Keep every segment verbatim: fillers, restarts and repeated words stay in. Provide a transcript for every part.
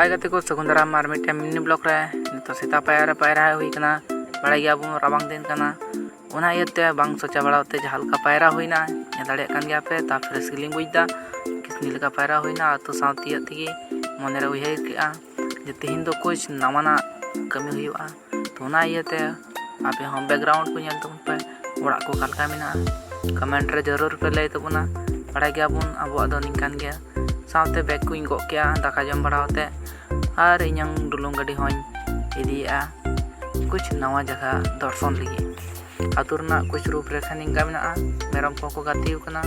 ᱜᱟᱛᱮ ᱠᱚ, ᱥᱟᱹᱜᱩᱱ ᱫᱟᱨᱟᱢ ᱟᱨ ᱢᱤᱫᱴᱮᱱ ᱢᱤᱱᱤ ᱵᱞᱚᱜ ᱨᱮ᱾ ᱱᱤᱛᱚᱜ ᱥᱮᱛᱟᱜ ᱯᱟᱭᱟᱨ ᱨᱮ ᱯᱟᱭᱨᱟ ᱦᱩᱭ ᱠᱟᱱᱟ᱾ ᱵᱟᱲᱟᱭ ᱜᱮᱭᱟᱵᱚᱱ, ᱨᱟᱵᱟᱝ ᱫᱤᱱ ᱠᱟᱱᱟ, ᱚᱱᱟ ᱤᱭᱟᱹᱛᱮ ᱵᱟᱝ ᱥᱚᱪᱟ ᱵᱟᱲᱟ ᱠᱟᱛᱮ ᱡᱟᱦᱟᱸ ᱞᱮᱠᱟ ᱯᱟᱭᱨᱟ ᱦᱩᱭᱱᱟ, ᱧᱮᱞ ᱫᱟᱲᱮᱭᱟᱜ ᱠᱟᱱ ᱜᱮᱭᱟ ᱯᱮ, ᱛᱟ ᱯᱷᱨᱮᱥ ᱜᱮᱞᱤᱧ ᱵᱩᱡᱽ ᱮᱫᱟ᱾ ᱠᱤᱥᱱᱤ ᱞᱮᱠᱟ ᱯᱟᱭᱨᱟ ᱦᱩᱭᱱᱟ, ᱟᱹᱛᱩ ᱥᱟᱶ ᱛᱤᱭᱟᱹᱜ ᱛᱮᱜᱮ ᱢᱚᱱᱮᱨᱮ ᱩᱭᱦᱟᱹᱨ ᱠᱮᱜᱼᱟ ᱡᱮ ᱛᱤᱦᱤᱧ ᱫᱚ ᱠᱩᱪ ᱱᱟᱣᱟᱱᱟᱜ ᱠᱟᱹᱢᱤ ᱦᱩᱭᱩᱜᱼᱟ᱾ ᱛᱚ ᱚᱱᱟ ᱤᱭᱟᱹᱛᱮ ᱟᱯᱮ ᱦᱚᱸ ᱵᱮᱠᱜᱨᱟᱣᱩᱱᱰ ᱠᱚ ᱧᱮᱞ ᱛᱟᱵᱚᱱ ᱯᱮ, ᱚᱲᱟᱜ ᱠᱚ ᱚᱠᱟ ᱞᱮᱠᱟ ᱢᱮᱱᱟᱜᱼᱟ, ᱠᱚᱢᱮᱱᱴ ᱨᱮ ᱡᱟᱹᱨᱩᱲ ᱯᱮ ᱞᱟᱹᱭ ᱛᱟᱵᱚᱱᱟ᱾ ᱵᱟᱲᱟᱭ ᱜᱮᱭᱟᱵᱚᱱ ᱟᱵᱚᱣᱟᱜ ᱫᱚ ᱱᱤᱝᱠᱟᱱ ᱜᱮᱭᱟ᱾ ᱥᱟᱶᱛᱮ ᱵᱮᱜᱽ ᱠᱚᱧ ᱜᱚᱜ ᱠᱮᱜᱼᱟ ᱫᱟᱠᱟ ᱡᱚᱢ ᱵᱟᱲᱟ ᱠᱟᱛᱮ, ᱟᱨ ᱤᱧᱟᱹᱝ ᱰᱩᱞᱩᱝ ᱜᱟᱹᱰᱤ ᱦᱚᱸᱧ ᱤᱫᱤᱭᱮᱜᱼᱟ ᱠᱩᱪ ᱱᱟᱣᱟ ᱡᱟᱭᱜᱟ ᱫᱚᱨᱥᱚᱱ ᱞᱟᱹᱜᱤᱫ᱾ ᱟᱹᱛᱩ ᱨᱮᱱᱟᱜ ᱠᱩᱪ ᱨᱩᱯ ᱨᱮᱠᱷᱟ ᱱᱤᱝᱠᱟ ᱢᱮᱱᱟᱜᱼᱟ, ᱢᱮᱨᱚᱢ ᱠᱚᱦᱚᱸ ᱠᱚ ᱜᱟᱛᱮ ᱟᱠᱟᱱᱟ,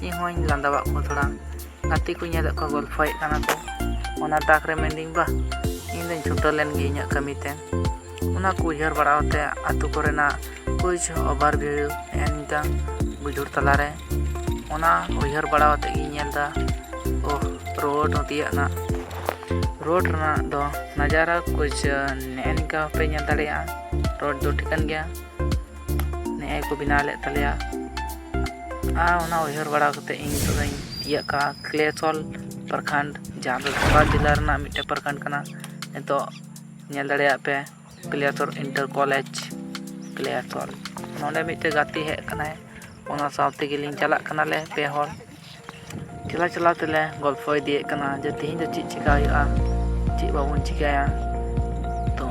ᱤᱧ ᱦᱚᱸᱧ ᱞᱟᱸᱫᱟᱣᱟᱜ ᱠᱚᱣᱟ ᱛᱷᱚᱲᱟ᱾ ᱜᱟᱛᱮ ᱠᱚ ᱧᱮᱞᱮᱫ ᱠᱚᱣᱟ ᱜᱚᱞᱯᱷᱚᱭᱮᱫ ᱠᱟᱱᱟ ᱠᱚ, ᱚᱱᱟ ᱛᱟᱠ ᱨᱮ ᱢᱮᱱᱫᱟᱹᱧ, ᱵᱟᱦ, ᱤᱧ ᱫᱚᱧ ᱪᱷᱩᱴᱟᱹᱣ ᱞᱮᱱ ᱜᱮ ᱤᱧᱟᱹᱜ ᱠᱟᱹᱢᱤ ᱛᱮ᱾ ᱚᱱᱟ ᱠᱚ ᱩᱭᱦᱟᱹᱨ ᱵᱟᱲᱟ ᱠᱟᱛᱮ ᱟᱹᱛᱩ ᱠᱚᱨᱮᱱᱟᱜ ᱠᱩᱪ ᱳᱵᱷᱟᱨ ᱵᱷᱤᱭᱩ ᱮᱱ ᱫᱟ ᱵᱩᱡᱷᱩᱨ ᱛᱟᱞᱟᱨᱮ, ᱚᱱᱟ ᱩᱭᱦᱟᱹᱨ ᱵᱟᱲᱟ ᱠᱟᱛᱮ ᱜᱤᱧ ᱧᱮᱞ ᱮᱫᱟ, ᱳᱦ, ᱨᱳᱰ ᱱᱚᱛᱮᱭᱟᱜ ᱱᱟᱜ, ᱨᱳᱰ ᱨᱮᱱᱟᱜ ᱫᱚ ᱱᱟᱡᱟᱨᱟ ᱠᱩᱪ ᱱᱮᱜᱼᱮ ᱱᱤᱝᱠᱟ ᱯᱮ ᱧᱮᱞ ᱫᱟᱲᱮᱭᱟᱜᱼᱟ᱾ ᱨᱳᱰ ᱫᱚ ᱴᱷᱤᱠᱟᱹᱱ ᱜᱮᱭᱟ, ᱱᱮᱜᱼᱮ ᱠᱚ ᱵᱮᱱᱟᱣ ᱞᱮᱫ ᱛᱟᱞᱮᱭᱟ᱾ ᱟᱨ ᱚᱱᱟ ᱩᱭᱦᱟᱹᱨ ᱵᱟᱲᱟ ᱠᱟᱛᱮ ᱤᱧ ᱱᱤᱛᱚᱜ ᱫᱚᱧ ᱛᱤᱭᱟᱹᱜ ᱠᱟᱜᱼᱟ ᱠᱟᱞᱤᱭᱟᱥᱳᱞ ᱯᱨᱚᱠᱷᱚᱸᱰ, ᱡᱟᱦᱟᱸ ᱫᱚ ᱫᱷᱟᱱᱵᱟᱫᱽ ᱡᱮᱞᱟ ᱨᱮᱱᱟᱜ ᱢᱤᱫᱴᱮᱱ ᱯᱨᱚᱠᱷᱚᱸᱰ ᱠᱟᱱᱟ᱾ ᱱᱤᱛᱚᱜ ᱧᱮᱞ ᱫᱟᱲᱮᱭᱟᱜ ᱯᱮ ᱠᱟᱞᱤᱭᱟᱥᱳᱞ ᱤᱱᱴᱟᱨ ᱠᱚᱞᱮᱡᱽ, ᱠᱟᱞᱤᱭᱟᱥᱳᱞ᱾ ᱱᱚᱰᱮ ᱢᱤᱫᱴᱮᱱ ᱜᱟᱛᱮ ᱦᱮᱡ ᱟᱠᱟᱱᱟᱭ, ᱚᱱᱟ ᱥᱟᱶ ᱛᱮᱜᱮ ᱞᱤᱧ ᱪᱟᱞᱟᱜ ᱠᱟᱱᱟᱞᱮ ᱯᱮ ᱦᱚᱲ᱾ ᱪᱟᱞᱟᱣ ᱪᱟᱞᱟᱣ ᱛᱮᱞᱮ ᱜᱚᱞᱯᱷᱚ ᱤᱫᱤᱭᱮᱫ ᱠᱟᱱᱟ ᱡᱮ ᱛᱤᱦᱤᱧ ᱫᱚ ᱪᱮᱫ ᱪᱮᱠᱟ ᱦᱩᱭᱩᱜᱼᱟ, ᱪᱮᱫ ᱵᱟᱵᱚᱱ ᱪᱤᱠᱟᱹᱭᱟ᱾ ᱛᱚ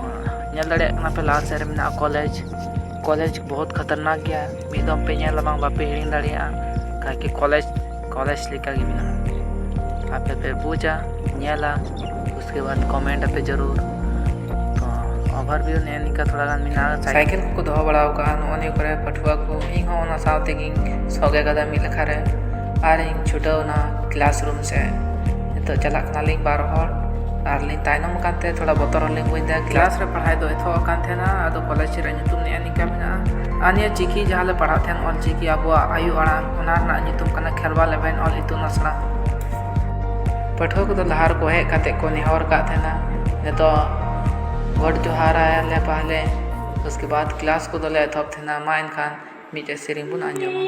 ᱧᱮᱞ ᱫᱟᱲᱮᱭᱟᱜ ᱠᱟᱱᱟ ᱯᱮ ᱞᱟᱦᱟ ᱥᱮᱫ ᱨᱮ ᱢᱮᱱᱟᱜᱼᱟ ᱠᱚᱞᱮᱡᱽ᱾ ᱠᱚᱞᱮᱡᱽ ᱵᱚᱦᱩᱛ ᱠᱷᱟᱛᱟᱨᱱᱟᱠ ᱜᱮᱭᱟ, ᱢᱤᱫ ᱫᱚᱢ ᱯᱮ ᱧᱮᱞᱟ ᱵᱟᱝ ᱵᱟᱯᱮ ᱦᱤᱲᱤᱧ ᱫᱟᱲᱮᱭᱟᱜᱼᱟ᱾ ᱠᱟᱠᱤ ᱠᱚᱞᱮᱡᱽ, ᱠᱚᱞᱮᱡᱽ ᱞᱮᱠᱟ ᱜᱮ ᱢᱮᱱᱟᱜᱼᱟ᱾ ᱟᱯᱮ ᱯᱮ ᱵᱩᱡᱟ, ᱧᱮᱞᱟ, ᱩᱥᱠᱮ ᱵᱟᱫ ᱠᱚᱢᱮᱱᱴ ᱟᱯᱮ ᱡᱟᱹᱨᱩᱲ᱾ ᱛᱚ ᱳᱵᱷᱟᱨ ᱵᱷᱤᱭᱩ ᱱᱮᱜᱼᱮ ᱱᱤᱝᱠᱟ ᱛᱷᱚᱲᱟ ᱜᱟᱱ ᱢᱮᱱᱟᱜᱼᱟ᱾ ᱥᱟᱭᱠᱮᱞ ᱠᱚᱠᱚ ᱫᱚᱦᱚ ᱵᱟᱲᱟ ᱟᱠᱟᱫᱼᱟ ᱱᱚᱜᱼᱚ ᱱᱤᱭᱟᱹ ᱠᱚᱨᱮ ᱯᱟᱹᱴᱷᱩᱣᱟᱹ ᱠᱚ, ᱤᱧ ᱦᱚᱸ ᱚᱱᱟ ᱥᱟᱶ ᱛᱮᱜᱤᱧ ᱥᱚᱜᱮ ᱠᱟᱫᱟ ᱢᱤᱫ ᱞᱮᱠᱷᱟ ᱨᱮ᱾ ᱟᱨ ᱤᱧ ᱪᱷᱩᱴᱟᱹᱣ ᱮᱱᱟ ᱠᱞᱟᱥ ᱨᱩᱢ ᱥᱮᱫ᱾ ᱱᱤᱛᱚᱜ ᱪᱟᱞᱟᱜ ᱠᱟᱱᱟᱞᱤᱧ ᱵᱟᱨ ᱦᱚᱲ, ᱟᱨ ᱞᱤᱧ ᱛᱟᱭᱱᱚᱢ ᱟᱠᱟᱱ ᱛᱮ ᱛᱷᱚᱲᱟ ᱵᱚᱛᱚᱨ ᱦᱚᱸᱞᱤᱧ ᱵᱩᱡᱽ ᱮᱫᱟ᱾ ᱠᱞᱟᱥ ᱨᱮ ᱯᱟᱲᱦᱟᱣ ᱫᱚ ᱮᱛᱚᱦᱚᱵ ᱟᱠᱟᱱ ᱛᱟᱦᱮᱱᱟ, ᱟᱫᱚ ᱠᱚᱞᱮᱡᱽ ᱨᱮᱭᱟᱜ ᱧᱩᱛᱩᱢ ᱱᱮᱜᱼᱮ ᱱᱤᱝᱠᱟ ᱢᱮᱱᱟᱜᱼᱟ᱾ ᱟᱨ ᱱᱤᱭᱟᱹ ᱪᱤᱠᱤ ᱡᱟᱦᱟᱸ ᱞᱮ ᱯᱟᱲᱦᱟᱜ ᱛᱟᱦᱮᱱ, ᱚᱞ ᱪᱤᱠᱤ ᱟᱵᱚᱣᱟᱜ ᱟᱭᱳ ᱟᱲᱟᱝ, ᱚᱱᱟ ᱨᱮᱱᱟᱜ ᱧᱩᱛᱩᱢ ᱠᱟᱱᱟ ᱠᱷᱮᱨᱣᱟᱞ ᱮᱵᱷᱮᱱ ᱚᱞ ᱤᱛᱩᱱ ᱟᱥᱲᱟ᱾ ᱯᱟᱹᱴᱷᱩᱣᱟᱹ ᱠᱚᱫᱚ ᱞᱟᱦᱟ ᱨᱮᱠᱚ ᱦᱮᱡ ᱠᱟᱛᱮ ᱠᱚ ᱱᱮᱦᱚᱨ ᱟᱠᱟᱫ ᱛᱟᱦᱮᱱᱟ, ᱱᱤᱛᱚᱜ ᱜᱚᱰ ᱡᱚᱦᱟᱨ ᱟᱞᱮ ᱯᱟᱦᱞᱮ, ᱩᱥᱠᱮ ᱵᱟᱫ ᱠᱞᱟᱥ ᱠᱚᱫᱚᱞᱮ ᱮᱛᱚᱦᱚᱵ ᱛᱟᱦᱮᱱᱟ᱾ ᱢᱟ ᱮᱱᱠᱷᱟᱱ ᱢᱤᱫᱴᱮᱡ ᱥᱮᱨᱮᱧ ᱵᱚᱱ ᱟᱸᱡᱚᱢᱟ᱾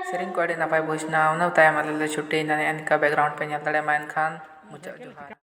ᱥᱮᱨᱮᱧ ᱠᱚ ᱟᱹᱰᱤ ᱱᱟᱯᱟᱭ ᱵᱩᱡᱽ ᱮᱱᱟ᱾ ᱚᱱᱟ ᱛᱟᱭᱚᱢ ᱟᱞᱮ ᱞᱮ ᱪᱷᱩᱴᱤᱭᱮᱱᱟ᱾ ᱱᱮᱜᱼᱮ ᱱᱤᱝᱠᱟ background ᱯᱮ ᱧᱮᱞ ᱫᱟᱲᱮᱭᱟᱜ ᱢᱟ᱾ ᱮᱱᱠᱷᱟᱱ ᱢᱩᱪᱟᱹᱫ ᱡᱚᱦᱟᱨ᱾